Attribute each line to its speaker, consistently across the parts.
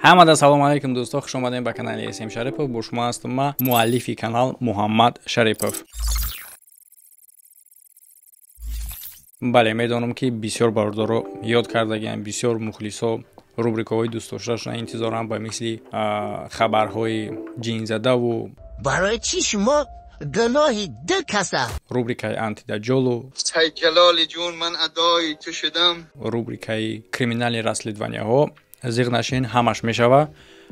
Speaker 1: Ҳамада салому алайкум, дӯсто, хуш омадем ба канали СМ Шарипов. Бо шумо ҳастам ман, муаллифи канал Муҳаммад Шарипов. Бале, медонам, ки бисёр бародаро ёд кардагиам, бисёр мухлисо рубрикаҳои дӯстдошташона интизорам, ба мисли хабарҳои ҷинзадаву
Speaker 2: барои чӣ шумо гуноҳи ду каса,
Speaker 1: рубрикаи антидаҷолу
Speaker 3: ҷалоли ҷун ман адои ту шудам,
Speaker 1: рубрикаи криминали расследованияҳо. Зиғ нашин, ҳамаш мешава.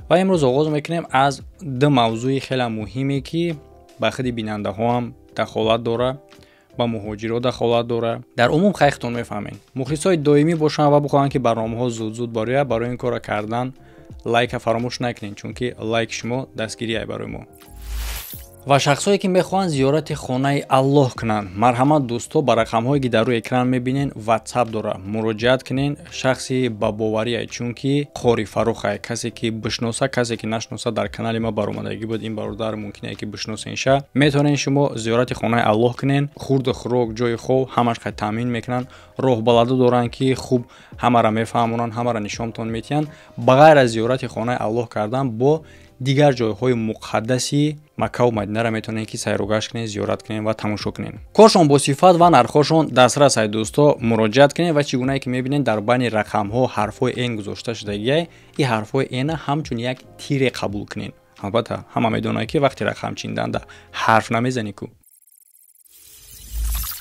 Speaker 1: Ва имрӯз оғоз мекунем аз ду мавзӯи хеле муҳиме, ки ба худи бинандаҳоам дахолат дора, ба муҳоҷиро дахолат дора. Дар умум хайхтон мефаҳмед. Мухлисои доимӣ бошанд ва бихоҳанд, ки барномаҳо зуд-зуд барояд, барои ин корро кардан лайка фаромӯш накунед, чунки лайк шумо дастгирие барои мо. Ва шахсое, ки мехоҳанд зиёрати хонаи Аллоҳ кунанд, марҳамат, дӯсто, ба рақамҳое, ки дар рӯи экран мебинен, ватсап дора, муроҷиат кунен. Шахси ба боварие, чунки қори Фаррухае, касе ки бишноса, касе ки нашноса, дар канали ма баромадагӣ буд ин бародар, мумкине ки бишносен ша. Метавонен шумо зиёрати хонаи Аллоҳ кунен, хурду хӯрок, ҷои хоб ҳамаш қай таъмин мекунанд. Роҳбаладо доранд, ки хуб ҳамаро мефаҳмонанд, ҳамаро нишонтон метиҳанд. Ба ғайр аз зиёрати хонаи Аллоҳ кардан, бо дигар ҷойҳои муқаддаси Маккаву Мадинаро метавонед, ки сайругашт кунед, зиёрат кунед ва тамошо кунед. Коршон бо сифат ва нархҳошон дастрас ай, дӯсто, муроҷиат кунед. Ва чӣ гунае ки мебинед, дар байни рақамҳо ҳарфҳои н гузошта шудагиай. Ин ҳарфҳои н ҳамчун як тире қабул кунед. Албатта, ҳама медонад, ки вақти рақам чинданда ҳарф намезанӣ ку.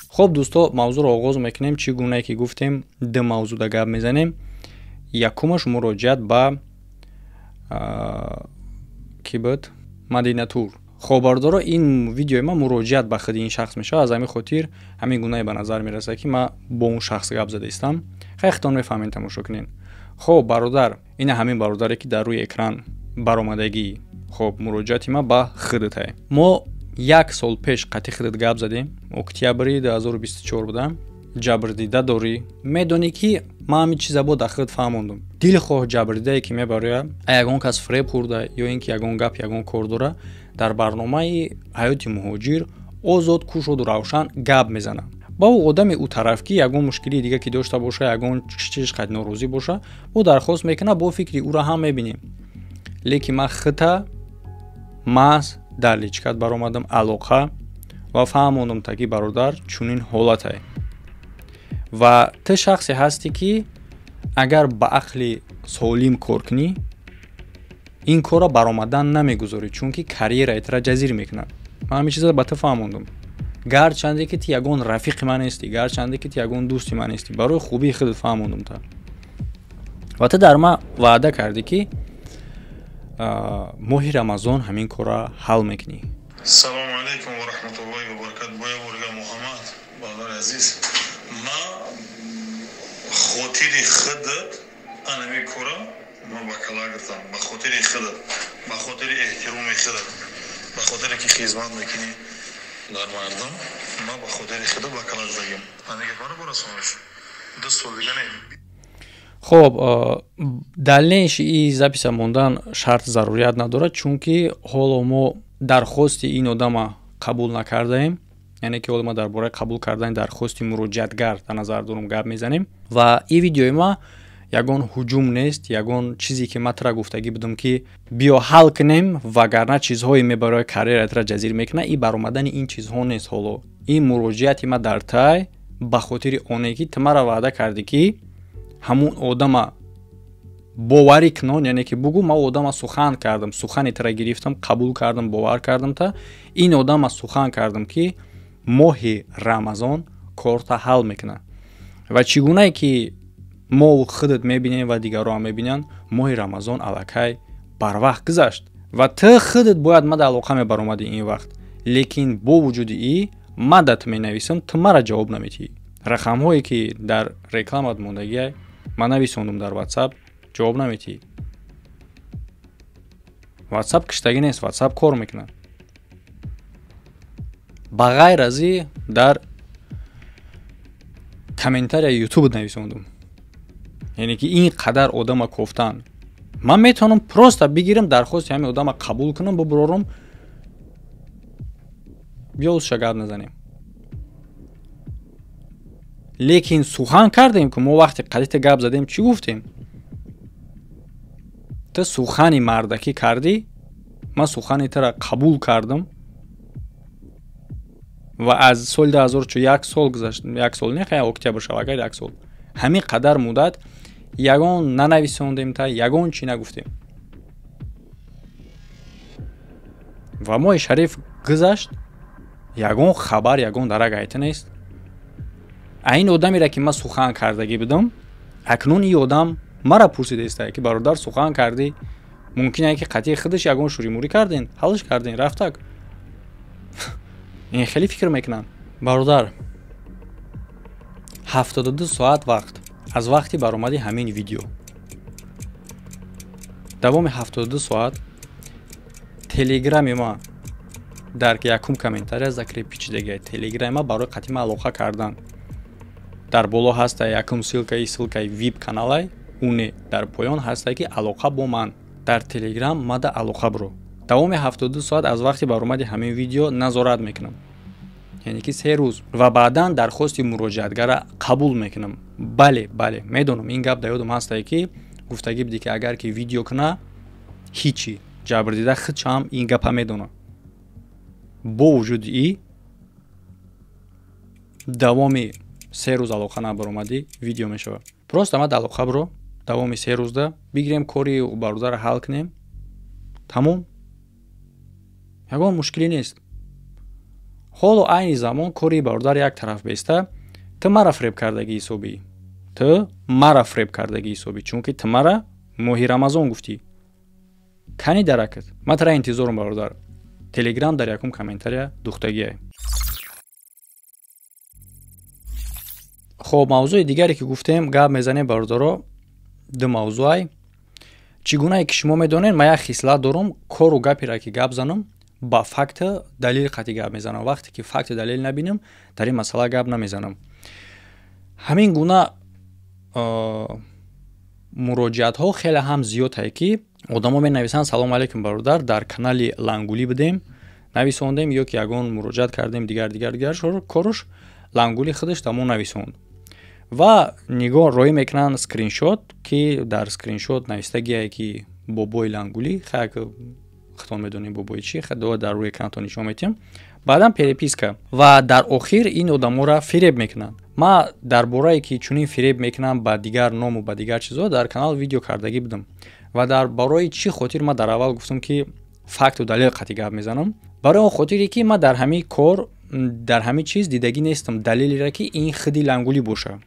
Speaker 1: Хуб, дӯсто, мавзӯъро оғоз мекунем. Чӣ гунае ки гуфтем, ду мавзӯъда гап мезанем. Якумаш муроҷиат ба кӣ буд? Мадинатур. Хоб, бародаро, ин видеои ман муроҷиат ба худи ин шахс мешавад. Аз ҳамин хотир ҳамин гунае ба назар мерасад, ки ман бо он шахс гап зада истам. Хай, худтон мефаҳмед, тамошо кунед. Хоб, бародар, ина ҳамин бародаре, ки дар рӯи экран баромадагӣ. Хоб, муроҷиати ман ба худатае. Мо як сол пеш қатъи худат гап задем, октябри 2024 будам. Ҷабрдида дорӣ, медонӣ, ки ман ҳамин чиза бо дар худ фаҳмондум. Дилхоҳ ҷабрдидае, ки мебарояд, ягон кас фиреб хӯрда ё ин ки ягон гап, ягон кор дора, дар барномаи ҳаёти муҳоҷир озод, кушоду равшан гап мезанад. Ба ӯ одами ӯ тараф, ки ягон мушкилии дига ки дошта боша, ягон чиз қад норозӣ боша, ӯ дархост мекунад, бо фикри ӯро ҳам мебинем. Лекин ман хита маҳз дар личкат баромадам алоқа ва фаҳмондум, таки бародар, чунин ҳолатае ва ту шахсе ҳастӣ, ки агар ба ақли солим кор кунӣ, ин корро баромадан намегузорӣ, чунки карьераи тура ҷазир мекунад. Ман ҳамин чизро ба ту фаҳмондум. Гарчанде ки ту ягон рафиқи ман нестӣ, гарчанде ки ту ягон дӯсти ман нестӣ, барои хубии худат фаҳмондум та. Ва ту дар ман ваъда кардӣ, ки моҳи Рамазон ҳамин корро ҳал мекунӣ.
Speaker 4: Салому алайкум ва раҳматуллоҳи ва баракат. Бо як Муҳаммад, бародари азиз, ман хотири худат анами кора ман ба кала гиртам, ба хотири худат, ба хотири эҳтироми худат, ба хотире ки хизмат мекунӣ дар мардум, ман ба хотири худат ба кала гиртагим. Ҳамин гапаро барасонаш, 2 сол дига не.
Speaker 1: Хоб, далнеши и записа мондан шарт зарурият надорад, чунки ҳоло мо дархости ин одама қабул накардаем. Яъне ки ҳоло ма дар бораи қабул кардани дархости муроҷиатгар дар назар дорум гап мезанем. Ва ин видеои ма ягон ҳуҷум нест, ягон чизе ки ман тура гуфтагӣ будам, ки биё ҳал кунем, вагарна чизҳое мебарояд, карьераи тура ҷазир мекунад, ин баромадани ин чизҳо нест. Ҳоло ин муроҷиати ма дар тай ба хотири оне, ки ту мара ваъда кардӣ, ки ҳамун одама боварӣ кунон, яъне ки бугӯ, ман одама сухан кардам, сухани тура гирифтам, қабул кардам, бовар кардам, та ин одама сухан кардам, ки моҳи Рамазон корта ҳал мекунад. Ва чӣ гунае ки мо худат мебинем ва дигарон мебинанд, моҳи Рамазон аллакай барвақт гузашт ва ту худат бояд ма дар алоқа мебаромадӣ ин вақт. Лекин бо вуҷуди и ман да ту менависам, ту мара ҷавоб наметиҳӣ. Рақамҳое, ки дар рекламат мондагиай, ман нависондум дар ватсап, ҷавоб наметиҳӣ. Ватсап киштагӣ нест, ватсап кор мекунад. Ба ғайр аз и дар комментарияи ютуб нависондум. Яъне ки ин қадар одама кофтан, ман метавонам просто бигирам, дархости ҳамин одама қабул кунам, бубурорам, биё узша гап назанем. Лекин сухан кардем, ки мо вақте қадита гап задем, чӣ гуфтем? Ту сухани мардакӣ кардӣ, ман сухани тура қабул кардам ва аз соли 2001 сол гузашт, як сол не, хай октябр шава, агар як сол. Ҳамин қадар муддат ягон нанависондем та, ягон чӣ нагуфтем. Ва моҳи шариф гузашт, ягон хабар, ягон дарак айта нест. А ин одамеро ки ман сухан кардагӣ будам, акнун ин одам мара пурсидаиста ки бародар сухан кардӣ, мумкин ае ки қатъи худаш ягон шӯримурӣ карден, ҳалш карден, рафтак. Ин хеле фикр мекунанд. Бародар, 72 соат вақт аз вақти баромади ҳамин видео. Давоми 72 соат телеграми ма дар якум комментария закрепичидагиай. Телеграми ма барои қатъи ма алоқа кардан. Дар боло ҳаста якум ссилкаи ссилкаи вип каналай, уне дар поён ҳаста ки алоқа бо ман. Дар телеграм мада алоқа биро. Давоми 72 соат аз вақти баромади ҳамин видео назорат мекунам. Яъне ки 3 рӯз ва баъдан дархости муроҷиатгара қабул мекунам. Бале, бале, медонам ин гап дар ёдам ҳастае ки гуфтагӣ буди ки агар ки видео куна ҳичи ҷабрдида худшам ин гапа медона. Бо вуҷуди и давоми 3 рӯз алоқа набаромадӣ видео мешавад. Просто мад алоқа биро, давоми 3 рӯзда бигирем кори бародарро ҳал кунем. Тамом. Ягон мушкилӣ нест. Ҳоло айни замон кори бародар як тараф беста, ту мара фиреб кардагӣ ҳисобӣ. Ту мара фиреб кардагӣ ҳисобӣ, чунки ту мара моҳи Рамазон гуфтӣ. Кани даракат. Ман тара интизорум бародар. Телеграм дар якум комментария духтагиай. Хоб, мавзӯи дигаре ки гуфтем, гап мезанем бародаро, ду мавзӯай. Чӣ гунае ки шумо медонед, ман як хислат дорам, кору гаперо ки гап занам, ба факту далил қатъи гап мезанам. Вақте ки факту далил набинам, дар ин масъала гап намезанам. Ҳамин гуна муроҷиатҳо хеле ҳам зиёдае ки одамо менависанд: салом алейкум бародар, дар канали Лангулӣ будем, нависондем ё ки ягон муроҷиат кардем, дигар дигар дигар коруш Лангулӣ худаш дамо нависонд. Ва нигоҳ роӣ мекунанд скриншот, ки дар скриншот навистагие ки бобои Лангулӣ, хай худтон медонем бобои чӣ, худо дар рӯи экранатон нишон медиҳем. Баъдан переписка ва дар охир ин одаморо фиреб мекунанд. Ман дар борае ки чунин фиреб мекунам ба дигар ному ба дигар чизо дар канал видео кардагӣ будам. Ва дар барои чӣ хотир ман дар аввал гуфтам ки факту далел қатъи гап мезанам? Барои он хотире ки ман дар ҳамин кор, дар ҳамин чиз дидагӣ нестам далелеро ки ин худи Лангулӣ боша.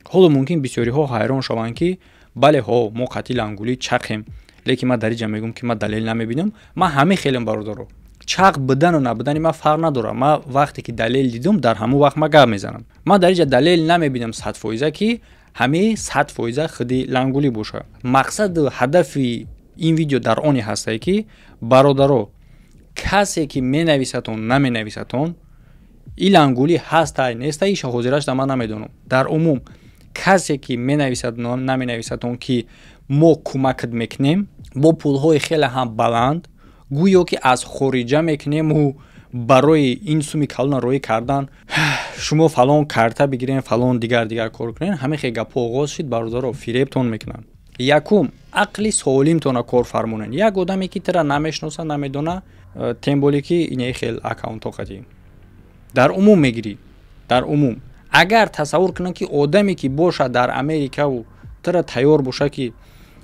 Speaker 1: Ҳоло мумкин бисёриҳо ҳайрон шаванд ки бале ҳо, мо қатъи Лангулӣ чақем, лекин ман дар инҷа мегӯям ки ман далел намебинам. Ман ҳамин хелем бародаро. Чақ будану набудани ман фарқ надорад. Ман вақте ки далел дидам, дар ҳамон вақт ман гап мезанам. Ман дар инҷа далел намебинам 100% ки ҳамин 100% худи Лангулӣ боша. Мақсаду ҳадафи ин видео дар оне ҳастае ки бародаро, касе ки менависатон наменависатон, ин Лангулӣ ҳастай нестай, иша ҳозирашда ман намедонам. Дар умум касе ки менависад наменависатон ки мо кӯмакат мекунем бо пулҳои хеле ҳам баланд, гӯё ки аз хориҷа мекунему барои ин суми калона роӣ кардан шумо фалон карта бигирен, фалон дигар дигар кор кунен, ҳамин хел гапҳо оғоз шид. Бародаро, фиребтон мекунанд. Якум, ақли солимтона кор фармонен. Як одаме ки тира намешноса, намедона, тем более ки ине хел аккаунтҳо қатӣ дар умум мегирӣ. Дар умум агар тасаввур кунанд ки одаме ки бошад дар Америкаву тира тайёр боша ки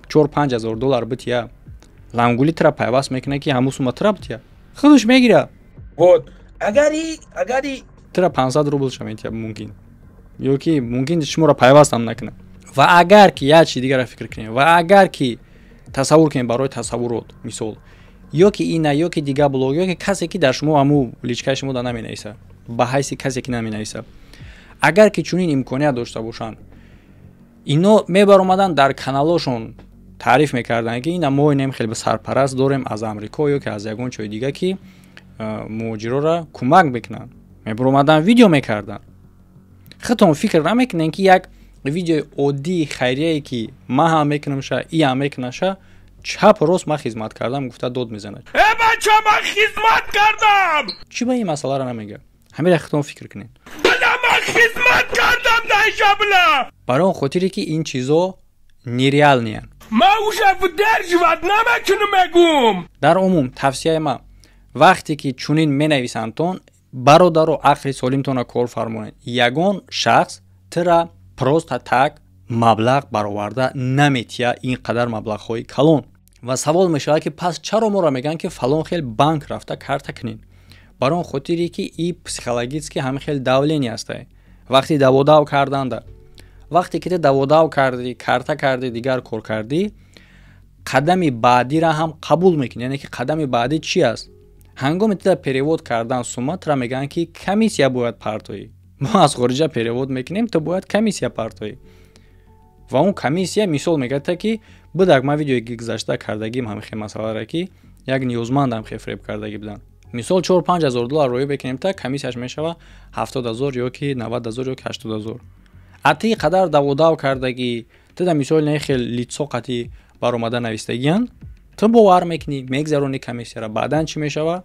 Speaker 1: 4-5 ҳазор доллар бития, Лангулӣ тира пайваст мекунад ки ҳамун сума тира бития, худаш мегира.
Speaker 5: Вот агари
Speaker 1: тира 500 рубл ша метия мумкин, ё ки мумкин шуморо пайваст ҳам накунад. Ва агар ки як чи дигара фикр кунем, ва агар ки тасаввур кунем барои тасаввурот, мисол, ё ки ина, ё ки дигар блог, ё ки касе ки дар шумо ҳамун личкаи шумо да наменависа, ба ҳайси касе ки наменависа, агар ки чунин имконият дошта бошанд, ино мебаромаданд дар каналошон таъриф мекарданд ки ина мо инем хеле сарпараст дорем аз Амрико ё ки аз ягон ҷои дига ки муҳоҷирора кӯмак мекунанд. Мебаромаданд видео мекарданд. Худтон фикр намекунед ки як видеои оддии хайрияе ки ман ҳам мекунамша, и ҳам мекунаша, чап рост ман хизмат кардам гуфта дод мезанад.
Speaker 5: Э бача, ман хизмат кардам!
Speaker 1: Чӣ ба ин масъаларо намегӯяд? Ҳамира худтон фикр кунед.
Speaker 5: Бала, ман хизмат кардам дар шабла!
Speaker 1: Барои он хотире ки ин чизо нереалниянд.
Speaker 5: Ма уже выдерживать намекунам, мегум.
Speaker 1: Дар умум, тавсияи ман: вақте ки чунин менависандтон, бародаро, ақли солимтонро кор фармонед. Ягон шахс тира просто так маблағ бароварда наметия, ин қадар маблағҳои калон. Ва савол мешавад, ки пас чаро моро мегӯянд, ки фалон хел банк рафта карта кунед? Бар он хотире ки и психологически ҳамин хел давление астае. Вақти даводав карданда, вақте ки ту даводав кардӣ, карта кардӣ, дигар кор кардӣ, қадами баъдира ҳам қабул мекунӣ. Яъне ки қадами баъдӣ чи аст? Ҳангоми туда перевод кардан сумма, тура мегӯянд, ки комиссия бояд партоӣ. Мо аз хориҷа перевод мекунем, ту бояд комиссия партоӣ. Ва он комиссия, мисол, мегӯяд, ки будак, ман видеои гузашта кардагим ҳамин хел масъаларо, ки як ниёзмандам хел фиреб кардагӣ буданд. Мисол, 4-5 ҳазор доллар роӣ бекунем, та комиссияш мешава 70 000 ё ки 90 000 ё ки 80 000. А ти қадар даводав кардагӣ, туда, мисол, не хел лицо қати баромада навистагиянд, ту бовар мекунӣ, мегзаронӣ комиссияра. Баъдан чӣ мешава?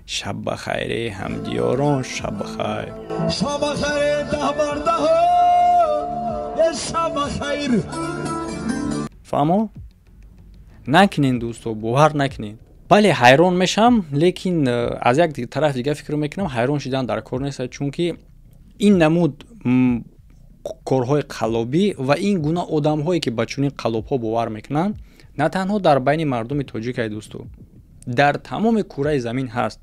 Speaker 1: Шаб ба хайре, ҳамдиёрон, шаб ба хайр.
Speaker 6: Шаба хайр, даҳбардаҳо, шаба хайр.
Speaker 1: Фаҳмо накунен, дӯсто, бовар накунен. Бале, ҳайрон мешам, лекин аз як тараф дига фикр мекунам, ҳайрон шидан дар кор нест, чунки ин намуд корҳои қаллобӣ ва ин гуна одамҳое, ки ба чунин қаллобҳо бовар мекунанд, на танҳо дар байни мардуми тоҷикай, дӯсту, дар тамоми кураи замин ҳаст.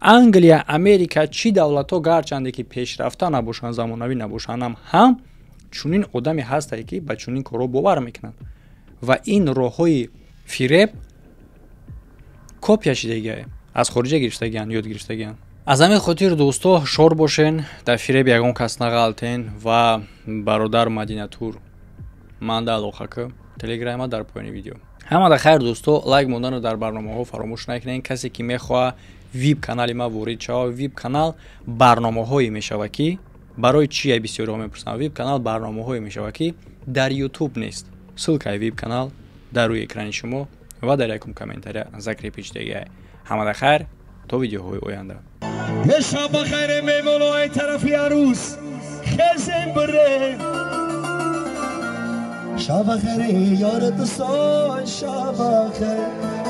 Speaker 1: Англия, Америка, чӣ давлатҳо, гарчанде ки пешрафта набошанд, замонавӣ набошандам ҳам, чунин одаме ҳастае, ки ба чунин корҳо бовар мекунанд. Ва ин роҳҳои фиреб копия шидагиае, аз хориҷа гирифтагиан, ёд гирифтагиан. Аз ҳамин хотир, дӯсто, шор бошен, дар фиреби ягон кас нағалтен. Ва бародар Мадинатур, манда алоқа ки, телеграма дар поёни видео. Ҳамада хайр, дӯсто, лайк монданро дар барномаҳо фаромӯш накунед. Касе ки мехоҳад вип канали ма ворид шава, вип канал барномаҳое мешава, ки барои чи бисёриҳо мепурсанд, вип канал барномаҳое мешава, ки дар Ютуб нест. Ссылкаи вип канал дар рӯи экрани шумо ва дар якум комментария закрепить шудагиай. Ҳамада хайр, то видеоҳои оянда.
Speaker 6: Шаба хайр, меҳмонои тарафи арӯс, хезем бире. Шаба хайр, ёр дӯстон, шаба хайр.